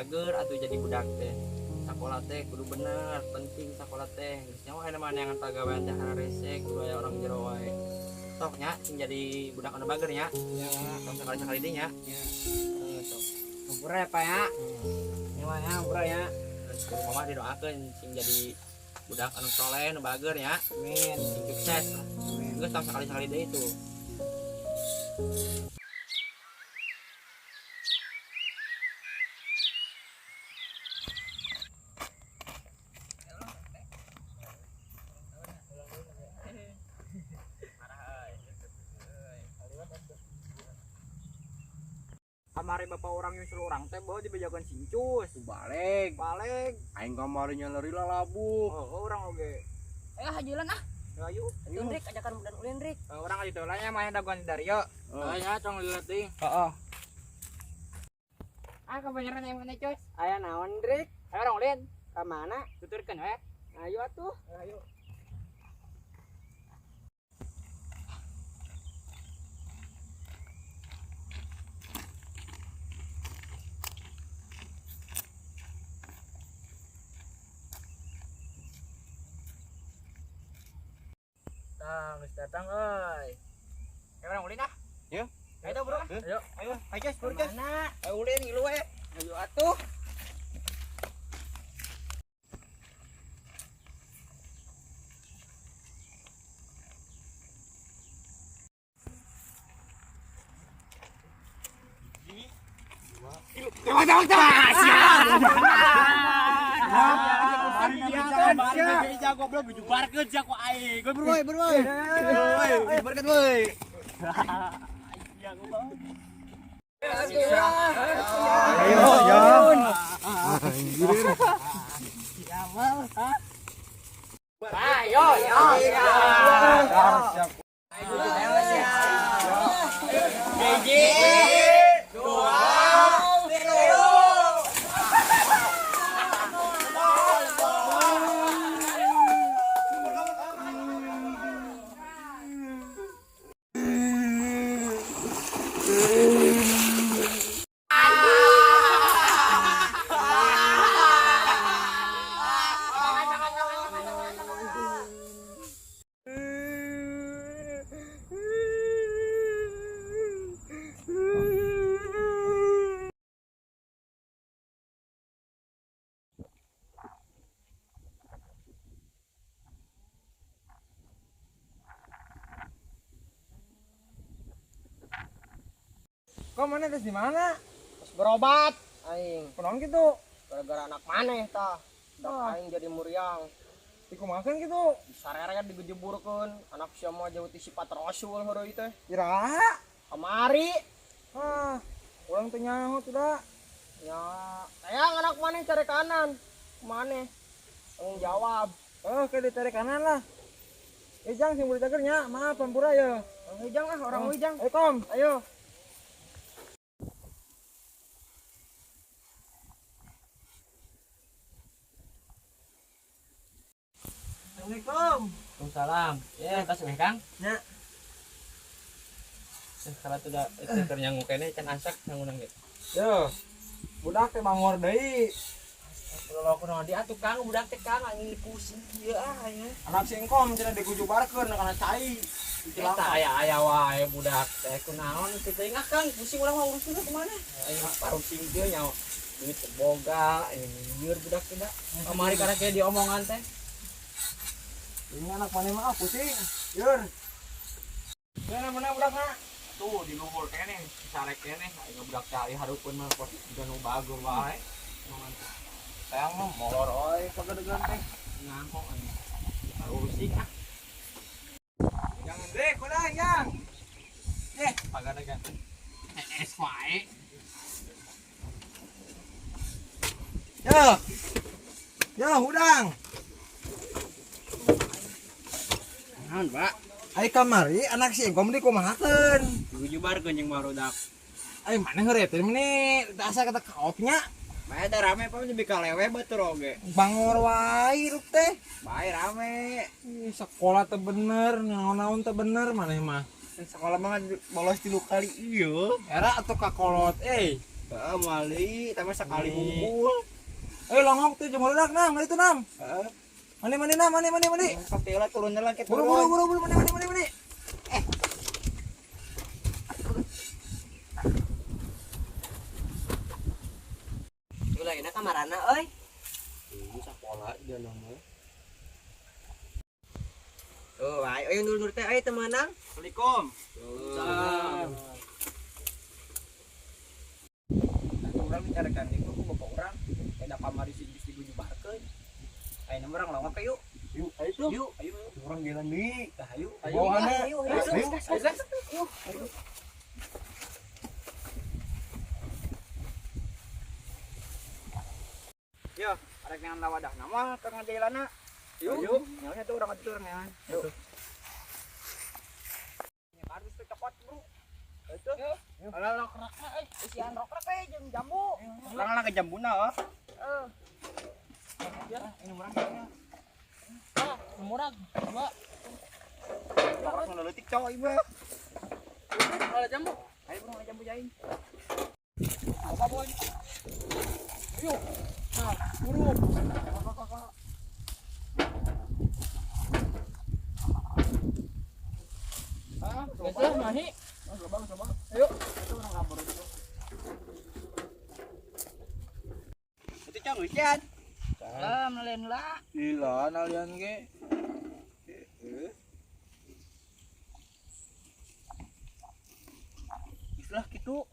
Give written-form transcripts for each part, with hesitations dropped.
Bager atuh jadi budak teh. Sakola teh kudu bener, penting sakola teh. Geus nyawa aya mah neangan pagawean teh hararese kudu aya orang jero wae. Sok nya sing jadi budak anu bager nya. Ya, tong sakali-sakali deui nya. Ya. Sok. Hampura ya, Pak ya. Nyawa ya, hampura ya. Terus kudu mama didoakeun sing jadi budak anu soleh nu bager nya. Amin. Sing sukses. Amin. Geus tong sakali-sakali deui tuh. Kamari bapak orang nyusul orang teh bawa dibejakan sincus. Balik. Balik. Aing kamari nyaleri lalabuh. Oh, orang oge. Ayo hajulan ah. Ayo. Ayo Rik, ajakan mudan ulin Rik. Orang aja dolanya main dagoan Dario. Oh. Ya, cong lihat deui. Heeh. Ah, kebenaran yang mana, Cus? Aya naon, Rik? Ayo orang ulin. Ka mana? Tuturkeun we. Ayo atuh. Ayo. Tang, geus datang euy. Ayo orang ulin ah. Ya. Ayo bro. Ayo. Ayo, ayo Cus, bro Cus. Mana? Ayo ulin ngilu we. Ayo atuh. Tewak tewak tewak. Siap. Goblok dijubarkeun sia ku aing. Goy berwoi berwoi. Berkat woi. Ayo ya. Ayo, yo, yo. Hiji, dua, tilu. Kok mana tes di mana? Terus berobat aing. Kunaon gitu? Gara-gara anak maneh tah. Dak aing jadi muriang. Dikumahakeun gitu? Sarere digejeburkeun. Anak sia mah jauh ti sifat rasul heureuy teh. Iraha? Kamari. Ah, urang teh nyaho tuh da. Ya, sayang anak maneh cari kanan. Maneh tanggung jawab. Oh, ke ditarik kanan lah. Ijang sing boleh cager nya, maaf pampura ya. Orang Ijang ah, orang Ijang. Ayo kom, ayo. Assalamualaikum. Waalaikumsalam. Ya, tas weh Kang. Nya. Kalau tidak itu keur nyangu keneh can asak nyangu ge. Yo. Budak teh bangor deui. Kalau aku naon di atuh Kang, budak teh Kang anjing pusing kieu ah aing. Anak singkom cenah digujubarkeun kana cai. Eta aya-aya wae budak teh kunaon kitu teuing ah Kang, pusing urang mah uruskeun kumaha. Aing mah pusing kieu nya duit teu boga, aing lieur budak teh da. Kamari karek ge diomongan teh. Ini anak mana mah pusing. Yur. Mana mana budakna? Tuh di luhur keneh, sarek keneh, aing budak teh ari hareupeun mah pos jiga nu bagus wae. Sayang mah molor euy pagedegan teh. Ngangkong aing. Pusing ah. Jangan deh, kuda yang. Pagedegan. Es wae. Yo. Yo, hudang. Naon, Pak? Ai kamari anak si Engkom dikumahakeun. Digujubarkeun jeung barudak. Ai mana heureut meni asa kata kaopnya. Bae da rame pa lebih kalewe batur oge. Bangor wae hirup teh. Bae rame. Ih, sekolah teh bener, naon-naon teh bener maneh mah. Sekolah mah bolos 3 kali ieu. Era atuh kakolot euy. Heeh, mali, tapi sekali bungkul. Ayo longok tuh jeung barudak nam, itu nam. Heeh. Mandi mandi nam, mandi mandi mandi. Sok teh lah turun lah ke Buru buru buru buru mandi mandi mandi mandi. Ulah enak kamarana euy. Ini sakola dia nama. Tuh, ayo ayo ndur-ndur teh euy teu meunang. Assalamualaikum. Salam. Urang dicarikan ieu ku bapak urang. Eda kamari si geus digujubarkeun. Ayeuna mah urang longok yuk. Yuk, ayo tuh. Yuk, ayo. Urang jalan deui. Tah ayo. Bawahanna. Ayo, ayo, Ayo. ayo. Yo, arek neangan lawadah nama ka ngajailana. Yuk. Nyawa tuh urang atuh neangan. Yuk. Kardus tuh copot, Bro. Itu. Alah lokrakna euy. Isian rokrak we jeung jambu. Urang lah ke jambuna oh. Heeh. Ini murah. Ah, murag. Dua. Urang nu leutik cowok ieu. Alah jambu. Ayo bro, jambu jaing. Apa boy? Yuk. Nah, buru. Ah, geus mahi. Lobang, lobang. Ayo. Itu urang kabur itu. Itu cong hujan. Lah, melen lah. Lila nalian ge. Itulah gitu.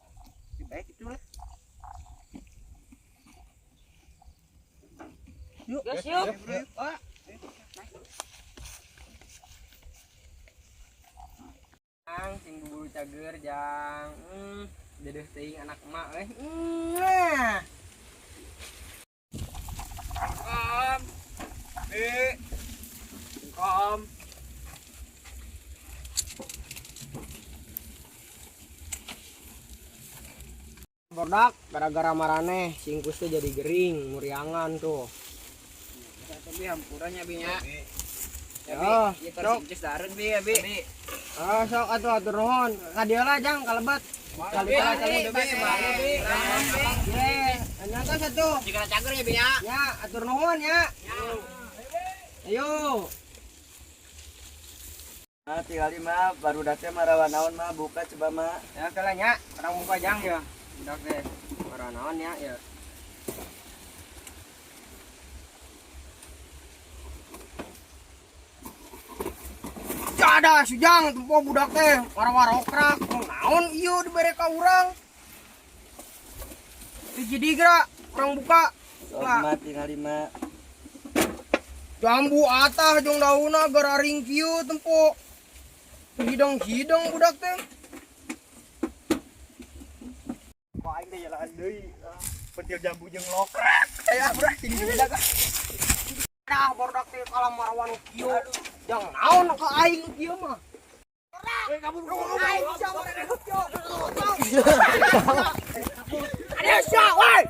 Baik itu lah. Yuk. Geus yuk. Ah. Jang sing buburu cager jang. Dedeuh teuing anak emak euy. Nah. Kom. Bi. Kom. Bodak gara-gara maraneh singkus teh jadi gering, muriangan tuh. Tapi hampurannya bi nya. Ya, Bi, ieu terus dareun bi ya bi. Ah, sok atuh atur nuhun. Ka dieu lah jang kalebet. Kali kali Bi, bi, bi. Ye, nyata satu. Jika cager ya bi nya. Ya, atur nuhun ya. Ayo. Nah, tinggal mah baru datang mah rawa naon mah buka coba mah. Ya kala nya, urang buka jang ya. Budak teh. Urang naon ya, ya. Cada sujang tempo budak teh wara-wara okrak naon ieu dibere ka urang. Hiji digra urang buka. Sok Lah. mah tinggal mah. Jambu atah jeung daunna gararing kieu tempo. Hidang-hidang budak teh. Kok aing teh jalan deui. Pentil jambu jeung lokrak. Aya budak sini budak. Dah bodak teh kalah marawan kieu. Jang naon ka aing kieu mah. Kabur kabur. Aing siapa kieu. Ada sia woi.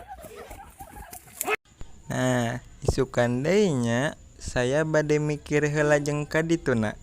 Nah, isukan deui nya saya bade mikir heula jeung ka dituna.